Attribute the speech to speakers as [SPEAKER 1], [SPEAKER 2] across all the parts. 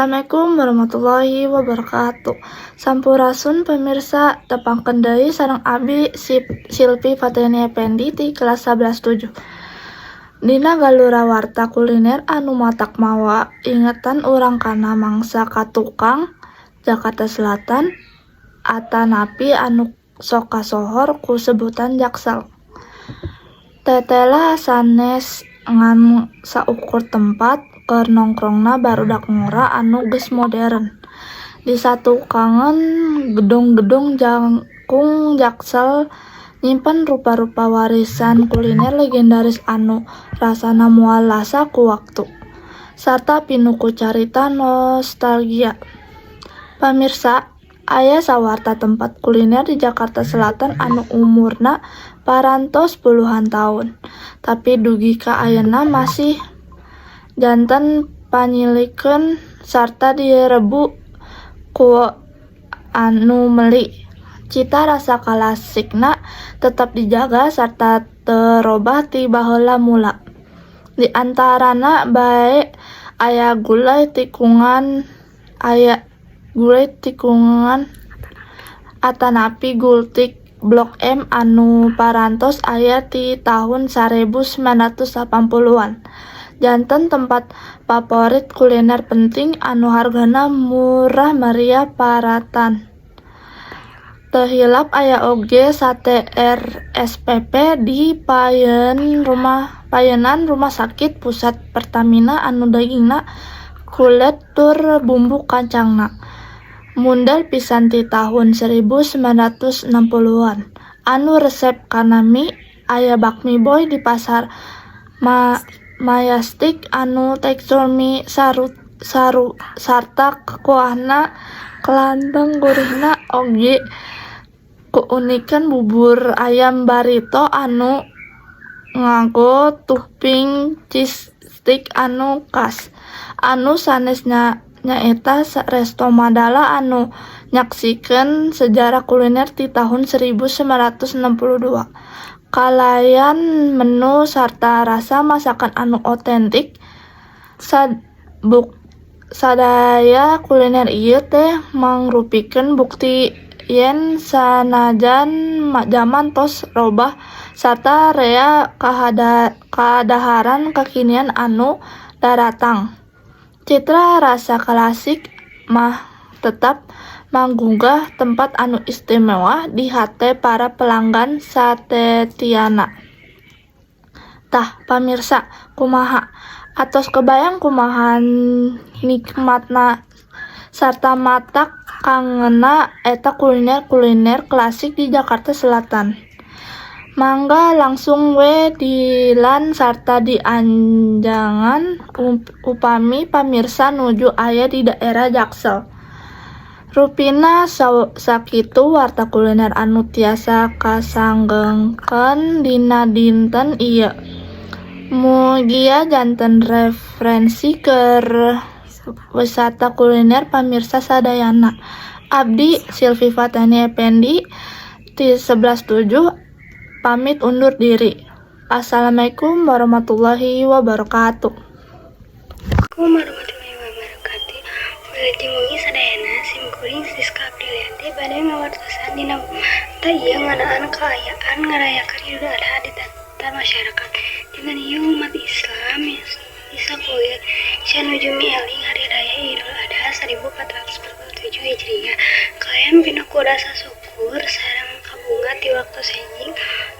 [SPEAKER 1] Assalamualaikum warahmatullahi wabarakatuh. Sampurasun, pemirsa, tepangkeun deui sareng abi Silvi Fateni Effendi ti kelas 11 7. Dina galura warta kuliner anu matak mawa ingetan urang kana mangsa katukang Jakarta Selatan atanapi anu sok kasohor ku sebutan Jaksel. Tetela sanes ngan saukur tempat keur nongkrongna barudak ngora anu geus modern. Di satukangeun gedung-gedung jangkung, Jaksel nyimpen rupa-rupa warisan kuliner legendaris anu rasana moal lasa ku waktu, sarta pinuh ku carita nostalgia. Pamirsa, aya sawarta tempat kuliner di Jakarta Selatan anu umurna parantos puluhan taun, tapi dugi ka ayeuna masih janten panyilikeun sarta direbu ku anu meuli. Cita rasa kalasikna tetep dijaga sarta teu robah ti baheula mula. Di antarana bae aya Gulai Tikungan atanapi Gultik Blok M anu parantos aya ti tahun 1980-an. Janten tempat paporit kuliner penting anu hargana murah meriah paratan. Teu hilap aya oge Sate RSPP di payeunan Rumah Sakit Pusat Pertamina anu dagingna kulet tur bumbu kacangna mundel pisan ti tahun 1960-an. Anu resep kana mie aya Bakmi Boy di Pasar Mayastik anu tekstur mie sarta kuahna kalanteng gurihna, oge keunikan bubur ayam Barito anu nganggo topping cheese stick anu khas. Anu sanes nyaeta Resto Mandala anu nyaksikeun sejarah kuliner ti tahun 1962 kalayan menu sarta rasa masakan anu otentik. Sadaya kuliner ieu teh mangrupikeun bukti yen sanajan jaman tos robah sarta rea kadaharan kakinian anu daratang, citra rasa klasik mah tetep manggugah tempat anu istimewa di hate para pelanggan satetiana. Tah, pamirsa, kumaha atos kebayang kumaha nikmatna sarta matak kangenna eta kuliner-kuliner klasik di Jakarta Selatan? Mangga langsung we dilan sarta dianjangan upami pamirsa nuju aya di daerah Jaksel. Rupina sakitu warta kuliner anu tiasa kasanggengkeun dina dinten ieu. Mugia janten referensi keur wisata kuliner pamirsa sadayana. Abdi Silvi Fatani Effendi ti 11 7 pamit undur diri. Assalamualaikum warahmatullahi wabarakatuh.
[SPEAKER 2] Assalamualaikum warahmatullahi wabarakatuh. Wilujeng wengi sadayana. Sim kuring Siska Aprilianti bade ngawartosan dina warta ieu ngeunaan kaayaan ngarayakeun Idul Adha di tata masyarakat. Dinten ieu umat Islam di sakuliah nuju mieling Hari Raya Idul Adha 1447 Hijriah kalayan pinuh ku rasa syukur sareng kabunga. Ti waktu enjing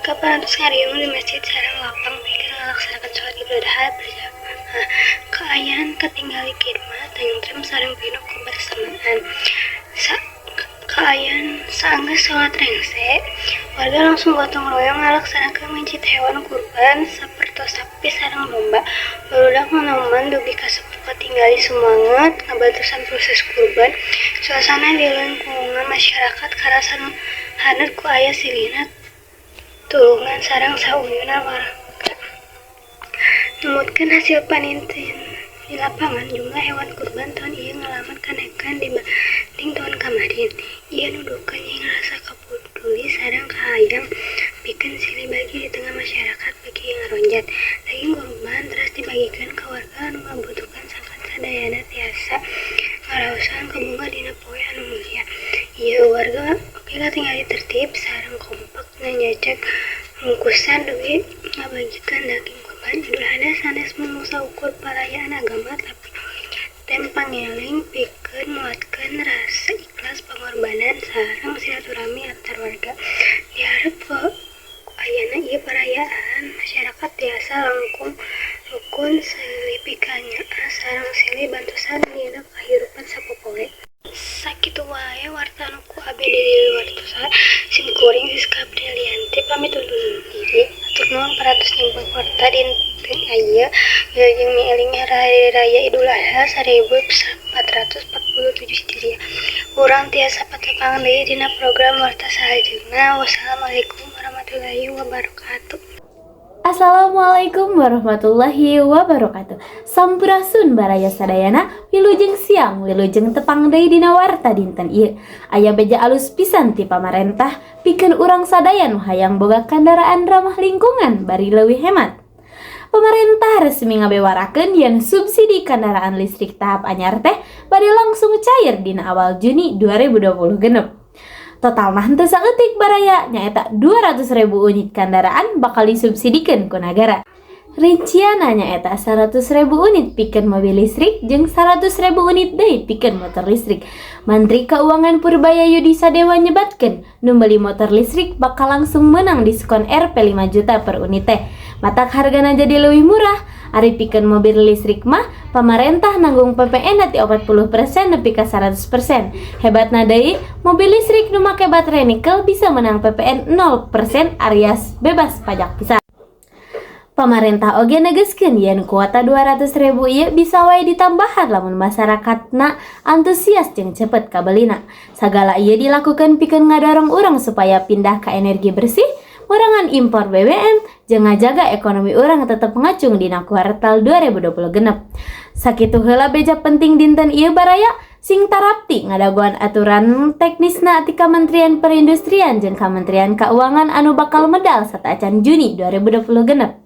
[SPEAKER 2] kaparantos ngariung di masjid sareng lapang pikeun ngalaksanakeun salat Idul Adha berjamaah. Kaayaan katingali khidmat, tentrem sareng pinuh kebersamaan. Kaayaan saenggeus salat rengse, warga langsung gotong royong ngalaksanakeun mencit hewan kurban sapertos sapi sareng domba. Barudak nonoman dugi ka sepuh katingali sumanget ngabantosan proses kurban. Suasana di lingkungan masyarakat karasa haneut ku aya silihna tulungan sareng sauyunan warga. Numutkeun hasil panitian di lapangan, jumlah hewan kurban taun ieu ngalaman kanaekan dibanding taun kamari. Ieu nuduhkeun yen rasa kapuduli sareng kahayang pikeun silih bagi di tengah masyarakat beuki ngaronjat. Daging kurban teras dibagikeun ka warga anu ngabutuhkeun sangkan sadayana tiasa Kurban Idul Adha sanes mung saukur parayaan agama, tapi oge pangeling pikeun nguatkeun rasa ikhlas, pangorbanan, sareng silaturahmi antar warga. Diharep ku ayana ieu parayaan, masyarakat tiasa langkung rukun, silih pikanyaah sareng silih bantosan dina kahirupan sapopoe. Sakitu wae warta anu ku abi diwartosan. Sim kuring Siska Brilianti pamit undur diri. Hatur nuhun parantos nyimak warta dinten ieu. Wilujeng mieling Hari Raya Idul Adha 1447 Hijriah. Urang tiasa patepang deui dina program warta salajengna. Wassalamualaikum warahmatullahi wabarakatuh.
[SPEAKER 3] Assalamualaikum warahmatullahi wabarakatuh. Sampurasun baraya sadayana. Wilujeng siang, wilujeng tepang deui dina warta dinten ieu. Aya beja alus pisan ti pamarentah pikeun urang sadaya nu hayang boga kendaraan ramah lingkungan bari leuwih hemat. Pemerintah resmi ngabewarakeun yen subsidi kendaraan listrik tahap anyar teh bade langsung cair dina awal Juni 2020 genep. Total mah henteu saeutik, baraya, nyaeta 200.000 unit kendaraan bakal disubsidikeun ku nagara. Rincianna nyaeta 100.000 unit pikeun mobil listrik jeung 100.000 unit deui pikeun motor listrik. Menteri Keuangan Purbaya Yudhi Sadewa nyebatkeun nu meuli motor listrik bakal langsung menang diskon Rp 5 juta per unit teh. Matak hargana jadi leuwih murah. Ari pikeun mobil listrik mah pamarentah nanggung PPN ti 40% nepi ka 100%. Hebatna deui, mobil listrik nu make baterai nikel bisa menang PPN 0% alias bebas pajak pisan. Pamarentah oge negeskeun yen kuota 200.000 ieu bisa wae ditambahan lamun masyarakatna antusias jeung cepet kabelina. Sagala ieu dilakukeun pikeun ngadorong urang supaya pindah ka energi bersih, ngurangan impor BBM, jeung ngajaga ekonomi urang tetep ngacung dina kuartal 2020 genep. Sakitu heula beja penting dinten ieu, baraya. Sing tarapti ngadagoan aturan teknisna ti Kementerian Perindustrian jeung Kementerian Keuangan anu bakal medal sateuacan Juni 2020 genep.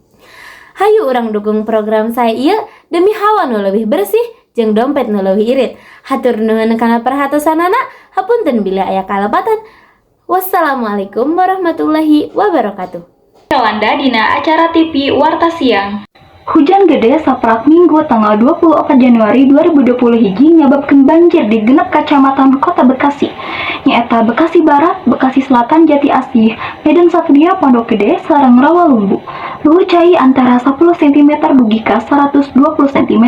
[SPEAKER 3] Hayu urang dukung program sae ieu demi hawa nu leuwih bersih jeung dompet nu leuwih irit. Hatur nuhun kana perhatosanana, hapunten bilih aya kalepatan. Wassalamualaikum warahmatullahi wabarakatuh.
[SPEAKER 4] Yolanda dina acara TV Warta Siang.
[SPEAKER 5] Hujan gede saprak Minggu tanggal 24 Januari 2020 hiji nyababkeun banjir di genep kacamatan Kota Bekasi. Nyaeta Bekasi Barat, Bekasi Selatan, Jati Asih, Medan Satria, Pondok Gede, sareng Rawalumbu. Luhur cai antara 10 cm dugi ka 120 cm.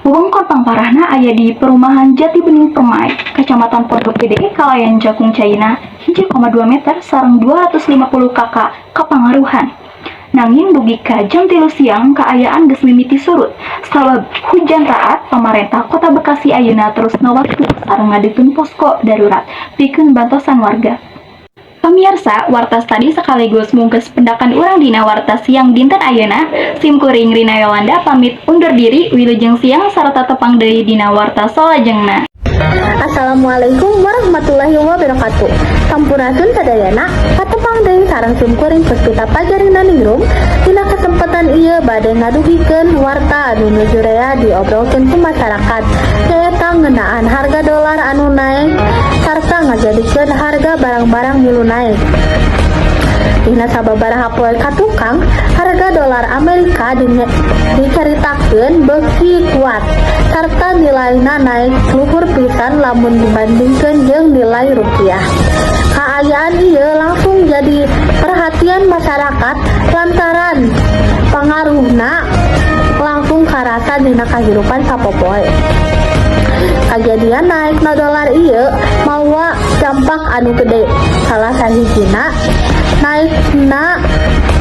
[SPEAKER 5] Wewengkon pangparahna aya di Perumahan Jati Bening Permai, Kecamatan Pondok Gede, kalayan jangkung caina 1,2 meter sareng 250 KK kapangaruhan. Nanging dugi ka jam 3 siang kaayaan geus mimiti surut. Sabab hujan raat, pamarentah Kota Bekasi ayeuna terus ngawaktu sareng ngadegkeun posko darurat pikeun bantosan warga. Pamiarsa, warta tadi sekaligus mungkes pendakan urang dina warta siang dinten ayeuna. Sim kuring Rina Yolanda pamit undur diri, wilujeng siang sarta tepang deui dina warta salajengna.
[SPEAKER 1] Assalamualaikum warahmatullahi wabarakatuh. Sampurasun sadayana, patepang deui sareng simkuring Puspita Pajarina Ningrum. Dina kesempatan ieu bade ngadugikeun warta anu nuju rea diobrolkeun ku masyarakat, nyaeta ngeunaan harga dolar anu naek sarta ngajadikeun harga barang-barang milu naek. Dina sababaraha poe katukang, harga dolar Amerika dicaritakeun beuki kuat sarta nilaina naik luhur pisan lamun dibandingkeun jeung nilai rupiah. Kaayaan ieu langsung jadi perhatian masyarakat lantaran pangaruhna langsung karasa dina kahirupan sapopoe. Kajadian naekna dolar ieu mawa dampak anu gede. Salah sahijina naekna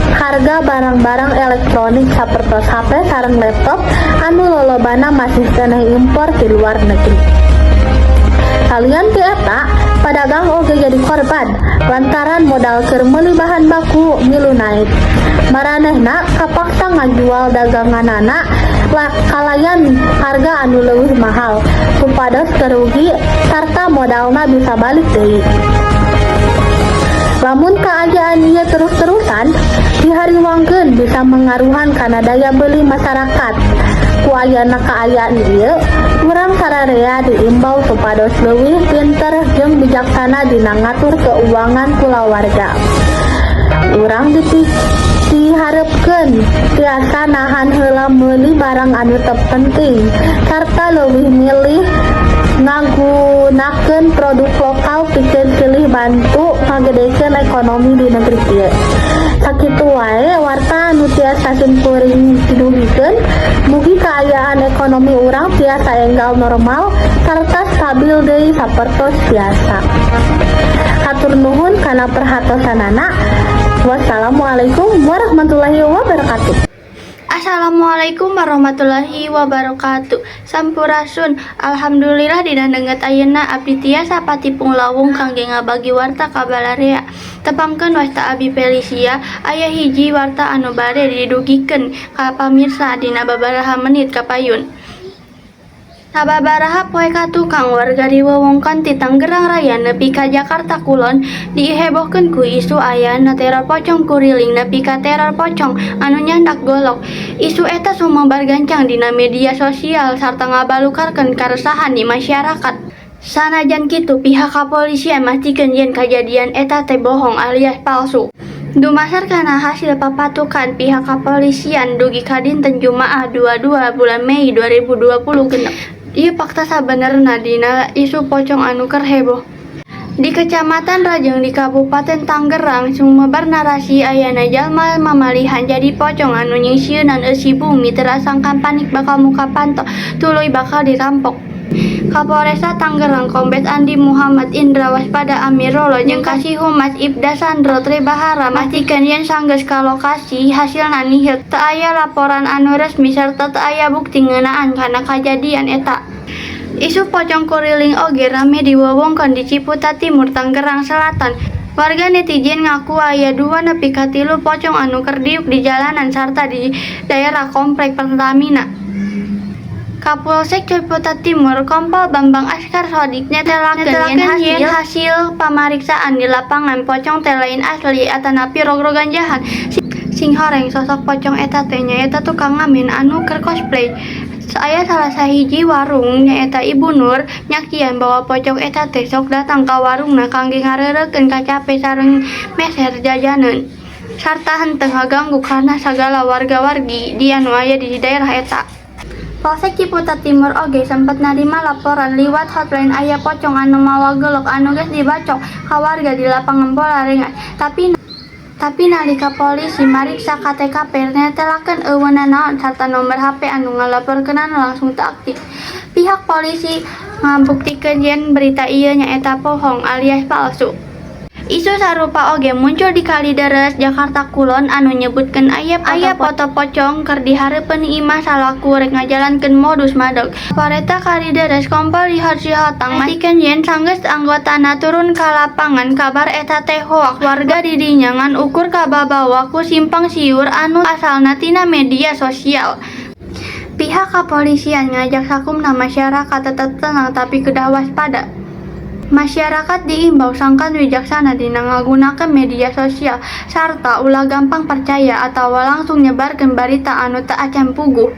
[SPEAKER 1] harga barang-barang elektronik sapertos HP sareng laptop anu lolobana masih keneh impor ti luar negeri. Salian ti eta, pedagang oge jadi korban lantaran modal keur meuli bahan baku milu naik. Maranehna kapaksa ngajual daganganana kalayan harga anu leuwih mahal supados teu rugi sarta modalna bisa balik deui. Lamun kaayaan ieu terus-terusan, dihariwangkeun bisa mengaruhan kana daya beli masyarakat. Ku ayana kaayaan ieu, urang sararea diimbau supados leuwih pinter jeung bijaksana dina ngatur keuangan kulawarga. Urang
[SPEAKER 6] Diharepkeun tiasa nahan heula meuli barang anu teu penting sarta leuwih milih ngagunakeun produk lokal pikeun silih bantu ngagedekeun ekonomi di negeri ieu. Sakitu wae warta anu tiasa simkuring didugikeun. Mugi kaayaan ekonomi urang tiasa enggal normal sarta stabil deui sapertos biasa. Hatur nuhun kana perhatosanana. Wassalamualaikum warahmatullahi wabarakatuh.
[SPEAKER 2] Assalamualaikum warahmatullahi wabarakatuh. Sampurasun. Alhamdulillah, dina danget ayeuna abdi tiasa patipung lawung kangge ngabagi warta ka balarea. Tepangkeun, wasta abi Felicia. Aya hiji warta anu bade didugikeun ka pamirsa dina babaraha menit kapayun. Sababaraha poe ka tukang, warga di wewengkon ti Tangerang Raya nepi ka Jakarta Kulon dihebohkeun ku isu ayana teror pocong kuriling nepi ka teror pocong anu nyandak golok. Isu eta sumebar gancang dina media sosial sarta ngabalukarkeun karesahan di masyarakat. Sanajan kitu, pihak kapolisian mastikeun yen kajadian eta teh bohong alias palsu. Dumasar kana hasil papatukan pihak kapolisian dugi ka dinten Jumaah 22 bulan Mei 2026. Ieu fakta sabenerna dina isu pocong anu keur heboh. Di Kecamatan Rajeng di Kabupaten Tangerang sumebar narasi ayana jalma mamalihan jadi pocong anu nyingsieunan eusi bumi, terasangkan panik bakal muka panto tuluy bakal dirampok. Kapolresta Tangerang Kombes Andi Muhammad Indra Waspada Amirullah jeung Kasi Humas Ipda Sandro Tribahara mastikeun yen sanggeus ka lokasi, hasilna nihil, teu aya laporan anu resmi sarta teu aya bukti ngeunaan kana kajadian eta. Isu pocong kuriling oge rame di wewengkon di Ciputat Timur, Tangerang Selatan. Warga netizen ngaku aya 2 nepi ka 3 pocong anu keur diuk di jalanan sarta di daerah Komplek Pertamina. Kapolsek Ciputat Timur Kompol Bambang Askar Sodik netelakeun yen hasil pamariksaan di lapangan, pocong teh lain asli atanapi rogrogan jahat. Singhoreng, sosok pocong eta teh nyaeta tukang ngamen anu keur cosplay. Aya salah sahiji warung, nyaeta Ibu Nur, nyaksian bahwa pocong eta teh sok datang ka warungna kangge ngareurekeun kacape sareng meser jajaneun sarta henteu ngaganggu kana sagala warga-wargi di anu aya di daerah eta. Polsek Ciputat Timur oge sempet narima laporan liwat hotline aya pocong anu mawa golok anu geus dibacok ka warga di lapangan bola Rengas. Tapi nalika polisi mariksa ka TKP, netelakeun euweuh nanaon sarta nomor HP anu ngalaporkeunana langsung teu aktif. Pihak polisi ngabuktikeun yen berita ieu nyaeta bohong alias palsu. Isu sarupa oge muncul di Kalideres, Jakarta Kulon, anu nyebutkeun aya foto pocong keur di hareupeun imah salaku rek ngajalankeun modus madog. Kapolresta Kalideres Kompol Richard Sihotang mastikeun yen sanggeus anggotana turun ka lapangan, kabar eta teh hoaks. Warga di dinya ngan ukur kababawa ku simpang siur anu asalna tina media sosial. Pihak kepolisian ngajak sakumna masyarakat tetep tenang tapi kedah waspada. Masyarakat diimbau sangkan wijaksana dina ngagunakeun media sosial sarta ulah gampang percaya atawa langsung nyebarkeun barita anu teu acan puguh.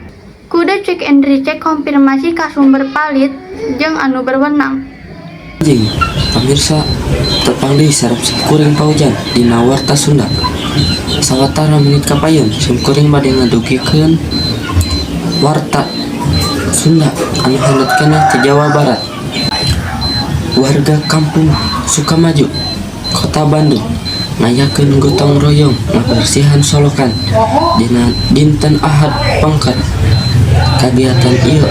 [SPEAKER 2] Kudu cek and recheck, konfirmasi ka sumber valid jeung anu berwenang.
[SPEAKER 7] Anjing, pamirsa, tepang deui sareng simkuring Paujan dina Warta Sunda. Sawatara menit kapayun, simkuring bade ngadugikeun Warta Sunda anu hangat keneh ti Jawa Barat. Warga Kampung Sukamaju, Kota Bandung, ngayakeun gotong royong ngabersihan solokan dina dinten Ahad pengker. Kagiatan ieu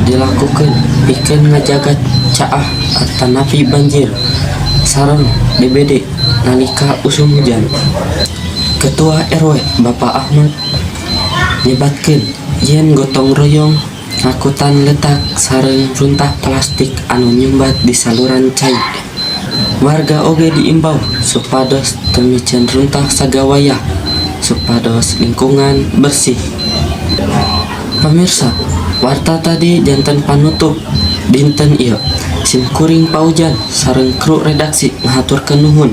[SPEAKER 7] dilakukeun pikeun ngajaga caah atanapi banjir sareng DBD nalika usum hujan. Ketua RW Bapak Ahmad nyebatkeun yen gotong royong ngakutan letak sareng runtah plastik anu nyumbat di saluran cai. Warga oge diimbau supados teu miceun runtah sagawayah supados lingkungan bersih. Pamirsa, warta tadi janten panutup dinten ieu. Simkuring Paujan sareng kru redaksi ngahaturkeun nuhun.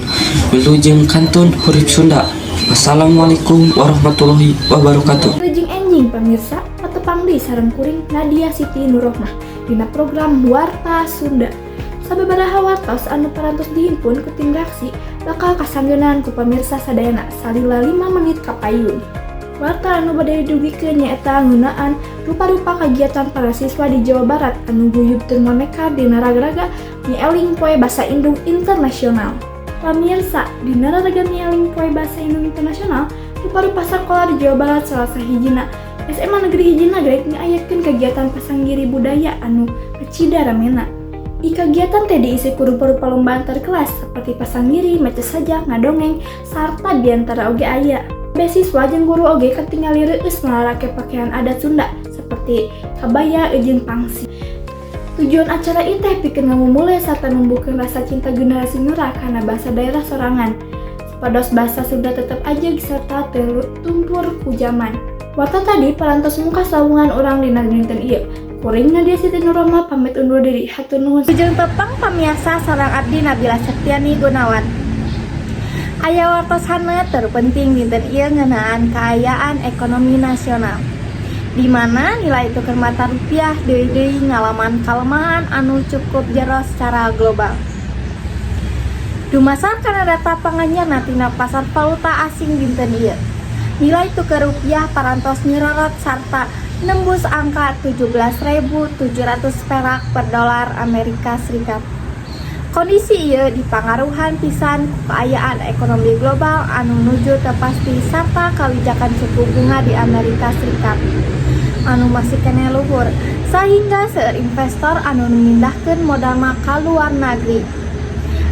[SPEAKER 7] Wilujeng kantun hurip Sunda. Wassalamualaikum warahmatullahi wabarakatuh.
[SPEAKER 8] Wilujeng enjing, pamirsa, patepang deui sareng kuring Nadia Siti Nurrohmah dina program Warta Sunda.
[SPEAKER 1] Sababaraha wartos anu parantos dihimpun ku tim redaksi bakal kasanggeunan ku pamirsa sadayana salila 5 menit kapayun. Warta anu bade didugikeun nyaeta ngeunaan rupa-rupa kagiatan para siswa di Jawa Barat anu guyub tur maneka dina raraga Mieling Poe Basa Indung Internasional. Pamirsa, dina raraga Mieling Poe Basa Indung Internasional, rupa-rupa sakola di Jawa Barat, salah sahijina SMA Negeri 1 Nagreg, ngayakeun kegiatan pasanggiri budaya anu kacida ramena. Ieu kagiatan teh diisi ku rupa-rupa lomba antar kelas seperti pasanggiri, maca sajak, ngadongeng, sarta biantara oge aya. Siswa jeung guru oge katingali reueus marake pakaian adat Sunda seperti kabaya jeung pangsi. Tujuan acara ieu teh pikeun ngamumule sarta numbuhkeun rasa cinta generasi ngora kana bahasa daerah sorangan, supados bahasa Sunda tetep ajeg serta teu tumpur ku jaman. Warta tadi parantos mungkas sawungan urang dina dinten ieu. Kuring Nadia Siti Nurrahma pamit undur diri. Hatur nuhun.
[SPEAKER 8] Wilujeng tepang, pamiarsa, sareng abdi Nabila Septiani Gunawan. Aya wartos haneut terpenting dinten ieu ngeunaan kaayaan ekonomi nasional, di mana nilai tukar mata rupiah deui-deui ngalaman kalemahan anu cukup jero secara global. Dumasar kana data panganyarna tina pasar valuta asing dinten ieu, nilai tukar rupiah parantos nyirorot sarta nembus angka 17.700 perak per dolar Amerika Serikat. Kondisi ieu dipangaruhan pisan ku kaayaan ekonomi global anu nuju teu pasti sarta kawijakan suku bunga di Amerika Serikat anu masih keneh luhur, sehingga seueur investor anu mindahkeun modalna ka luar negeri.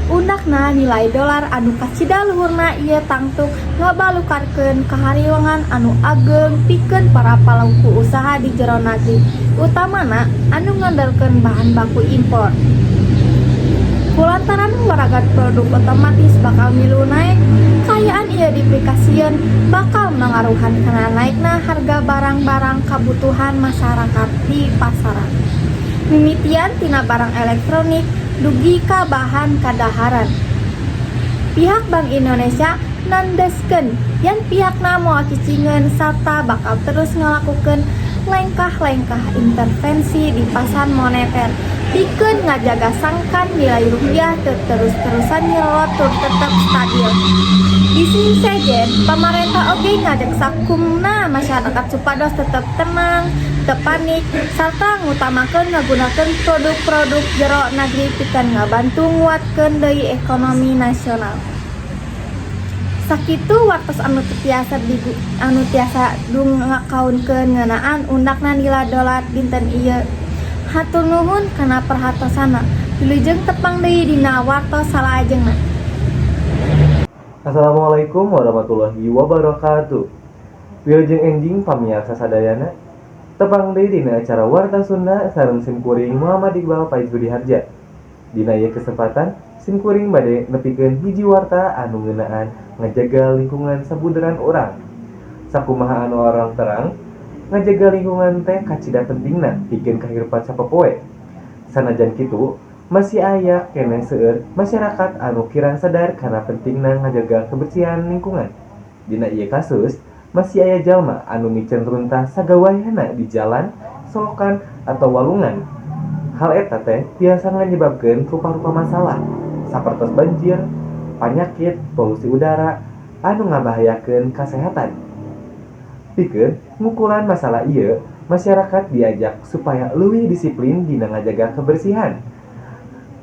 [SPEAKER 8] Undakna nilai dolar anu kacida luhurna ieu tangtu ngabalukarkeun kahariwengan anu ageng pikeun para palaku usaha di jero nagri, utamana anu ngandelkeun bahan baku impor. Kulantaran waragat produk otomatis bakal milu naek, kaayaan ieu dipikasieun bakal mangaruhan kana naekna harga barang-barang kabutuhan masyarakat di pasaran, mimitian tina barang elektronik dugi ka bahan kadaharan. Pihak Bank Indonesia nandeskeun yen pihakna moal cicingeun sarta bakal terus ngalakukeun lengkah-lengkah intervensi di pasar moneter pikeun ngajaga sangkan nilai rupiah teu terus-terusan nyerolot tur tetep stabil. Di sisi sejen, pamarentah oge ngajak sakumna masyarakat supados tetep tenang, teu panik, sarta ngutamakeun ngagunakeun produk-produk jero nagri pikeun ngabantu nguatkeun deui ekonomi nasional. Sakitu wartos anu tiasa dungkaunkeun ngeunaan undakna nilai dolar dinten ieu. Hatur nuhun kana perhatosanna. Wilujeng tepang deui dina wartos salajengna.
[SPEAKER 9] Assalamualaikum warahmatullahi wabarakatuh. Wilujeng enjing, pamiarsa sadayana. Tepang deui dina acara Warta Sunda sareng sim kuring Muhammad Iqbal Faiz Budi Harja. Dina ieu kesempatan, sim kuring bade nepikeun hiji warta anu ngeunaan ngajaga lingkungan sabudeureun urang. Sakumaha anu arang terang, ngajaga lingkungan teh kacida pentingna pikeun kahirupan sapopoe. Sanajan kitu, masih aya keneh seueur masyarakat anu kirang sadar kana pentingna ngajaga kebersihan lingkungan. Dina ieu kasus, masih aya jalma anu miceun runtah sagawayahna di jalan, solokan, atau walungan. Hal eta teh tiasa nganyebabkeun rupa-rupa masalah sapertos banjir, panyakit, polusi udara anu ngabahayakeun kasehatan. Pikeun ngukulan masalah ieu, masyarakat diajak supaya leuwih disiplin dina ngajaga kebersihan.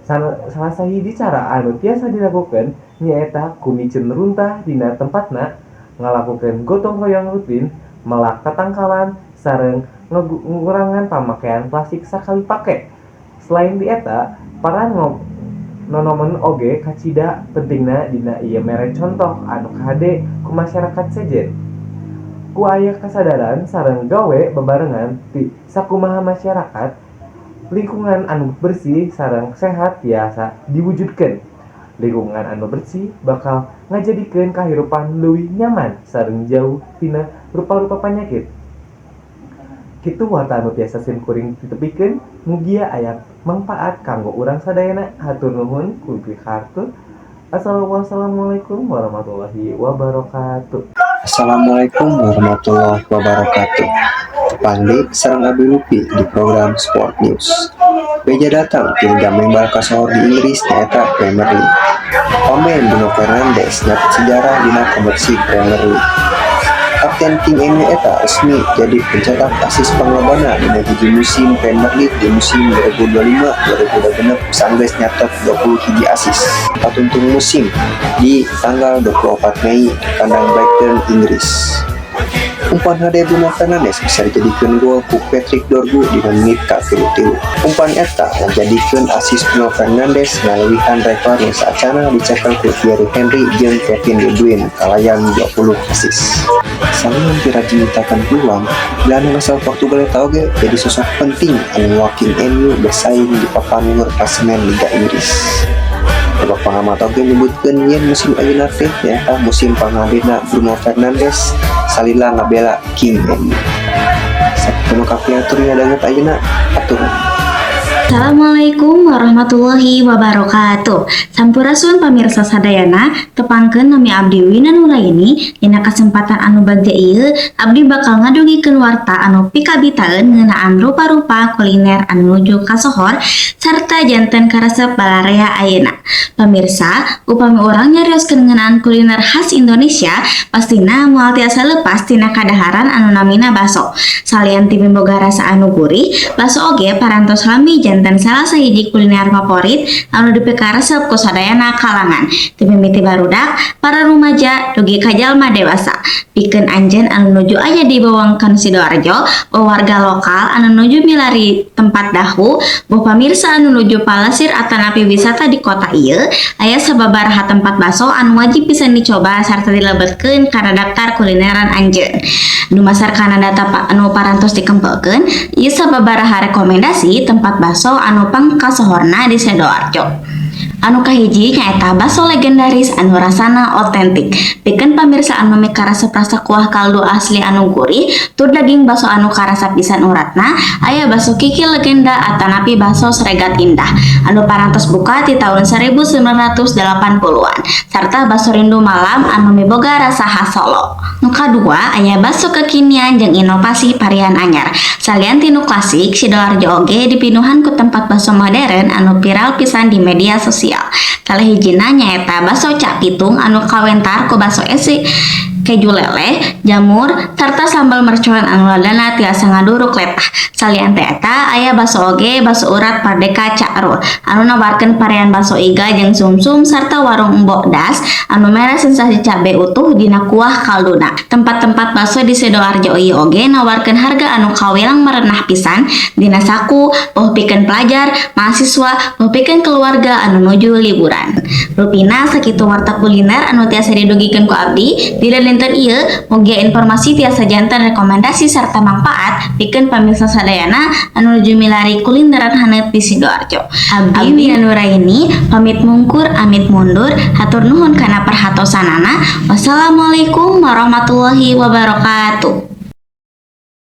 [SPEAKER 9] Salah sahiji cara anu tiasa dilakukeun nyaeta ku miceun runtah dina tempatna, ngalakukeun gotong royong rutin, melak tatangkalan, sareng ngurangan pamakaian plastik sakali pake. Selain ti eta, para nonoman oge kacida pentingna dina ieu mere contoh anu kahade ku masyarakat sejen. Ku aya kasadaran sareng gawe bebarengan ti sakumaha masyarakat, lingkungan anu bersih sareng sehat tiasa diwujudkeun. Lingkungan anu bersih bakal ngajadikeun kahirupan leuwih nyaman sareng jauh tina rupa-rupa panyakit. Kitu warta anu tiasa sim kuring ditepikeun, mugia aya mangpaat kanggo urang sadayana. Hatur nuhun ku pihartos. Wassalamualaikum warahmatullahi wabarakatuh.
[SPEAKER 10] Assalamualaikum warahmatullahi wabarakatuh. Tepang deui sareng Abi Lupi di program Sport News. Beja datang ti liga mengbal kasohor di Inggris, nyaeta Premier League. Pamain Bruno Fernandes nyatet sejarah dina kompetisi Premier League. Kapten King MU eta resmi jadi pencetak asis panglobana dina hiji musim Premier League di musim 2025-2026 sanggeus nyatet 20 hiji asis. Patuntung musim di tanggal 24 Mei di kandang Brighton, Inggris. Umpan hade Bruno Fernandes bisa dijadikeun gol ku Patrick Dorgu dina menit ka-33. Umpan eta ngajadikeun asis Bruno Fernandes ngaleuwihan rekor nu saacanna dicekel ku Thierry Henry jeung Kevin De Bruyne kalayan 20 asis. Salian ti rajin nyiptakeun peluang, gelandang asal Portugal eta oge jadi sosok penting anu mawa King MU bersaing di papan luhur klasemen Liga Inggris. Loba pengamat oge nyebutkeun yen musim ayeuna teh nyaeta musim panghadirna Bruno Fernandes salila ngabela King MU. Sakitu nu kapihatur nyadanget ayeuna, hatur.
[SPEAKER 3] Assalamualaikum warahmatullahi wabarakatuh. Sampurasun pamirsa sadayana, tepangkeun nami abdi Wina Nuraini. Dina kesempatan anu bagja ieu, abdi bakal ngadugikeun warta anu pikabitaeun ngeunaan rupa-rupa kuliner anu nuju kasohor sarta janten karesep balarea ayeuna. Pamirsa, upami urang nyarioskeun ngeunaan kuliner khas Indonesia, pastina moal tiasa lepas tina kadaharan anu namina baso. Salian ti miboga rasa anu gurih, baso oge parantos lami janten salah sahiji kuliner favorit anu dipikaresep ku sadayana kalangan. Ti mimiti barudak, para rumaja, dugi ka jalma dewasa. Pikeun anjeun anu nuju aya di wewengkon Sidoarjo, boh warga lokal anu nuju milari tempat dahu, boh pamirsa anu nuju palesir atanapi wisata di kota ieu, aya sababaraha tempat baso anu wajib pisan dicoba sarta dilebetkeun kana daftar kulineran anjeun. Dumasar kana data anu parantos dikempelkeun, ieu sababaraha rekomendasi tempat baso anu pangkasohorna di Sidoarjo. Anu kahiji nyaeta baso legendaris anu rasana otentik. Pikeun pamirsa anu mikarasep rasa kuah kaldu asli anu gurih, tur daging baso anu karasa pisan uratna, aya Baso Kiki Legenda atanapi Baso Sregat Indah anu parantos buka ti tahun 1980-an, sarta Baso Rindu Malam anu miboga rasa khas Solo. Nu kadua aya baso kekinian jeung inovasi varian anyar. Salian ti nu klasik, Sidoarjo oge dipinuhan ku tempat baso modern anu viral pisan di media sosial. Salah hijina nyaeta Baso Cak Pitung anu kawentar ku baso esi keju lele, jamur, serta sambal mercon anu ladana tiasa ngaduruk letah. Salian ti eta aya baso oge Baso Urat Pardeka Cak Rul anu nawarkeun varian baso iga jeung sumsum, sarta Warung Mbok Das anu mere sensasi cabe utuh dina kuah kalduna. Tempat-tempat baso di Sidoarjo ieu oge nawarkeun harga anu kawilang merenah pisan dina saku, boh pikeun pelajar, mahasiswa, boh pikeun keluarga anu nuju liburan. Rupina sakitu warta kuliner anu tiasa didugikeun ku abdi dina dinten ieu, mugia informasi tiasa janten rekomendasi serta manfaat pikeun pamirsa sadayana anu nuju milari kulineran haneut di Sidoarjo. Abdi Wina Nuraini pamit mungkur, amit mundur, hatur nuhun kana perhatosanana. Wassalamualaikum warahmatullahi wabarakatuh.